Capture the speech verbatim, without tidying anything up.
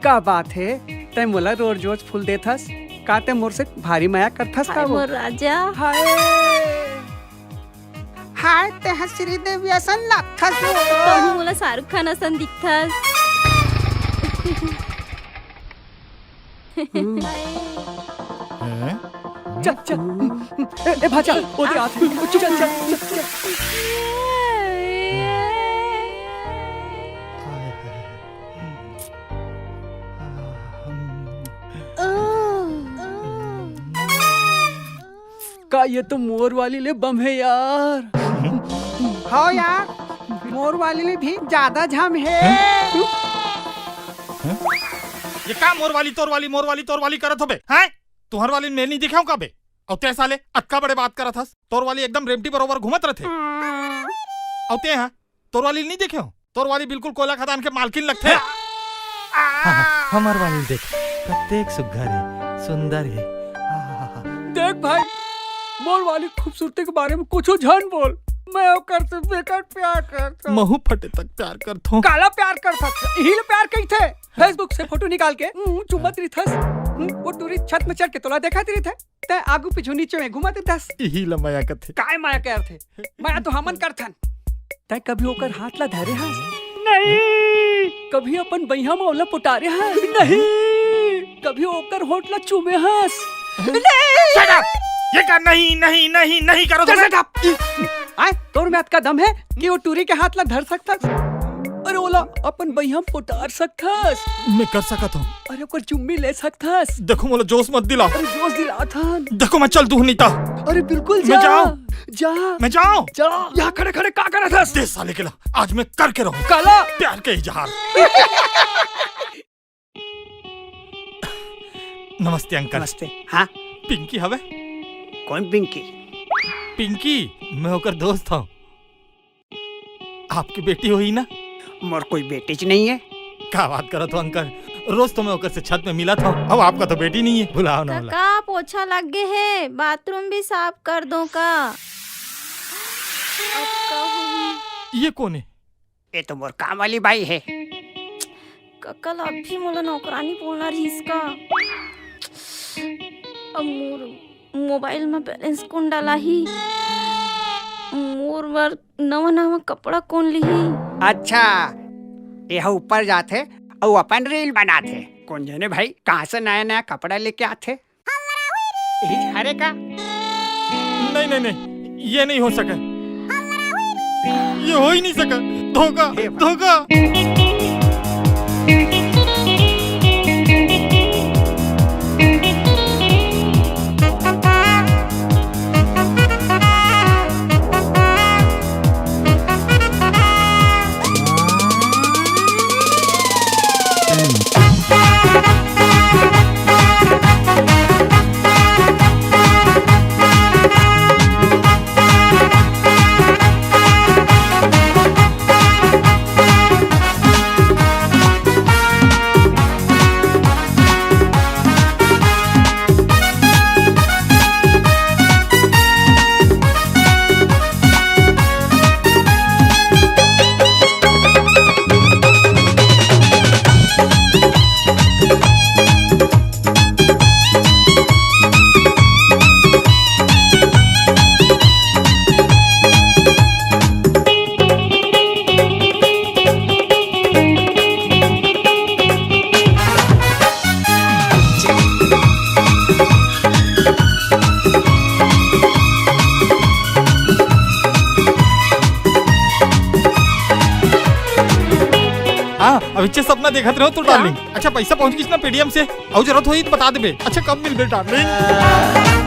का बात हे, तैं मोला रोज रोज फूल देथस? का तैं मोर से भारी मया करथस का हाय वो? मोर राजा। हाय। हाय, तेहा श्रीदेवी असन लागथस वो। तहूँ मोला शाहरुख खान असन दिखथस। हैं? चल, चल। ए, ए, भांचा, ओदे आत हे। चल, चल, चल, चल। का ये तो मोर वाली ले बम हे यार। हाँ यार, मोर वाली ले भी ज्यादा झम हे। ये का मोर वाली, तोर वाली, मोर वाली, तोर वाली करत होबे, हैं? तुंहर वाली मेर नइ देखे हंव का बे? अउ तैं साले अतका बड़े बात करत हस। तोर वाली एकदम रेमटी बरोबर घूमत रथे। अउ तैं हा, तोर वाली नइ देखे हंव? तोर वाली बिल्कुल कोयला खदान के मालकिन लगथे। हाँ, हाँ, हमर वाली देख, कतेक सुग्घर हे, सुंदर हे। देख भाई, मोर वाली खूबसूरती के बारे में कुछू झन बोल। मैं ओकर से बेकार प्यार करथंव। महूं फटे तक प्यार करथंव। काला प्यार करथस? इही ल प्यार कहिथे। Facebook से फोटो निकाल के, हम्म, चुम्बत रिथस। हम्म, वो टूरी छत में चढ़ के तोला देखत रिथे। तैं आगू पीछू नीचे में घूमत रिथस। इही ल मया कथे। काय मया करथे? मया तो हमन करथन। तैं कभी ओकर हाथ ला धरे हस? नहीं। कभी अपन बइहा म ओला पोटारे हस? नहीं। कभी ओकर होंठ ला चूमे हस? नहीं। Shut up! ये का नहीं, नहीं, नहीं, नहीं करो तो तुमने? Shut up! आय, तोर में अतका दम हे कि वो टूरी के हाथ ला धर सकथस? अरे ओला अपन बइहा म पोटार सकथस? मैं कर सकत हंव। अरे ओकर चुम्मी ले सकथस? देखो मोला जोश मत दिला। अरे जोश दिलाथन। देखो मैं चल दूं नहीं ता। अरे बिल्कुल मैं जा। जाऊं? जा। मैं जाऊं? जा। यहाँ खड़े खड़े का करत हस? दे साले के ला, आज मैं करके रहूं। काला। प्यार के इजहार। नमस्ते अंकल। नमस्ते। हाँ? पिंकी हवे? कोन पिंकी? पिंकी, मैं ओकर दोस्त हंव। आपके बेटी होही ना? मोर कोई बेटीच नहीं हे। का बात करत हो अंकल? रोज तो मैं ओकर से छत में मिलत हंव। अब आपका तो बेटी नहीं हे, भुलाओ ना भुलाओ। काका, पोछा लग गे हे, बाथरूम भी साफ कर दो का? अब का होही? ये कोन हे? ये तो मोर काम वाली बाई हे। काका ला अभी मोला नौकरानी बोलना रहिस का? अब मोर मोबाइल में बैलेंस कोन डलाही? मोर बर नवा नवा कपड़ा कोन लिही? अच्छा, ये ऊपर जाथे अउ अपन रील बनाथे। कोन जाने भाई, कहाँ से नया नया कपड़ा लेके आथे? यही हरे का? नहीं, नहीं, नहीं, ये नहीं हो सके। ये हो ही नहीं सका। धोखा, हे भगवान। धोखा। हाँ, अभी सपना देखत रहो तो क्या? डार्लिंग। अच्छा, पैसा पहुंच गिस ना पेटीएम से? अउ जरूरत होही तो बता देबे। अच्छा, कब मिलबे डार्लिंग?